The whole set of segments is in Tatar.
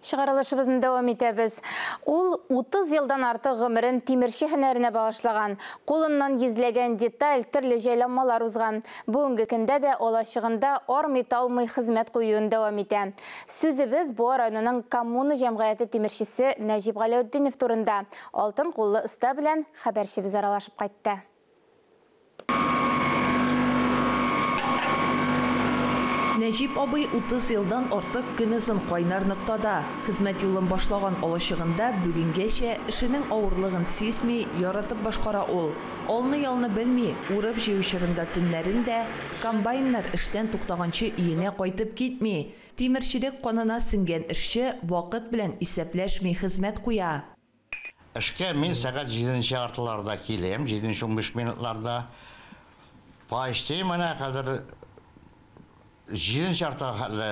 Чыгарылышыбызны дәвам итәбез. Ул 30 елдан артык гомерен тимерче һөнәренә багышлаган. Кулыннан йөзләгән деталь, төрле җайланмалар узган. Бүгенге көндә дә алачыгында армый-талмый хезмәт куюын дәвам итә. Сүзебез Буа районының Коммуна җәмгыяте тимерчесе Нәҗип Галәүтдинов турында. Алтын куллы оста белән хәбәрчебез аралашып кайтты. Нәҗип абый 30 елдан артык көнозын кайнар ноктада. Хезмәт юлын башлаган алачыгында бүгенгәчә эшенең авырлыгын сизми, яратып башкара ул. Алны-ялны белми, урып-җыю чорында төннәрен дә, комбайннар эштән туктаганчы өенә кайтып китми. Тимерчелек канына сеңгән эшче вакыт белән исәпләшми хезмәт куя. Эшкә мин сәгать җиденче яртыларда киләм, җиденче 15 минутларда. Почти менә хәзер җиденче яртыга хәтле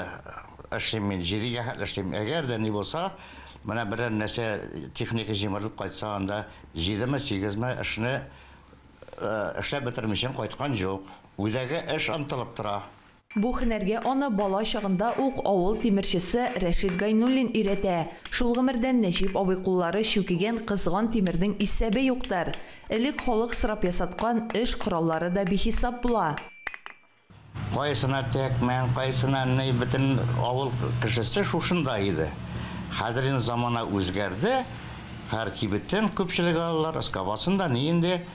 эшлим мин, җидегә хәтле эшлим. Әгәр дә ни булса, менә берәр нәрсә техника җимерелеп кайтса, анда җидеме, сигезме эшне эшләп бетермичә кайткан юк. Үйдәге эш омтылып тора. Бу һөнәргә аны бала чагында ук авыл тимерчесе Рәшит Гайнуллин өйрәтә. Шул гомердән Нәҗип абый куллары чүкегән кызган тимернең исәбе юктыр. Элек халык сорап ясаткан эш кораллары да бихисап була. Кайсына тәкмән, кайсына ни, бөтен авыл кешесе шушында иде. Хәзер инде замана үзгәрде. Һәр кибеттән күпчелек алалар, эскобасын да ни инде.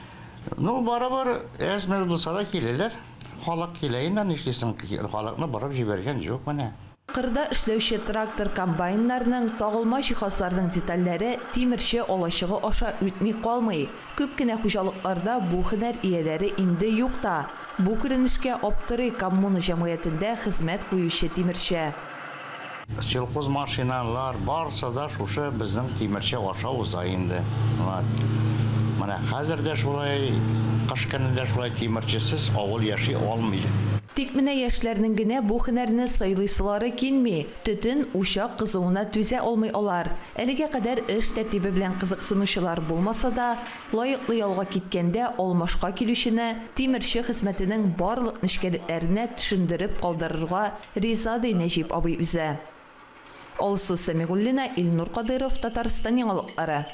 Ну, барыбер әз-мәз булса да киләләр. Халык килә инде, нишлисең, халыкны борып җибәргән юк менә. Кырда эшләүче трактор-комбайннарның, тагылма җиһазларның детальләре тимерче алачыгы аша үтми калмый. Күп кенә хуҗалыкларда бу һөнәр ияләре инде юк та. Бу күренешкә аптырый Коммуна җәмгыятендә хезмәт куючы тимерче. Сельхозмашиналар барсы да шушы безнең тимерче аша уза инде. Вот. Менә хәзер дә шулай, кыш көне дә шулай тимерчесез авыл яши алмый. Тик менә яшьләрнең генә бу һөнәрне сайлыйсылары килми. Төтен, учак кызуына түзә алмый алар. Әлегә кадәр эш тәртибе белән кызыксынучылар булмаса да, лаеклы ялга киткәндә алмашка килүчене тимерче хезмәтенең барлык нечкәлекләренә төшендереп калдырырга риза, ди Нәҗип абый үзе. Алсу Сәмигуллина, Илнур Кадыйров, Татарстан яңалыклары.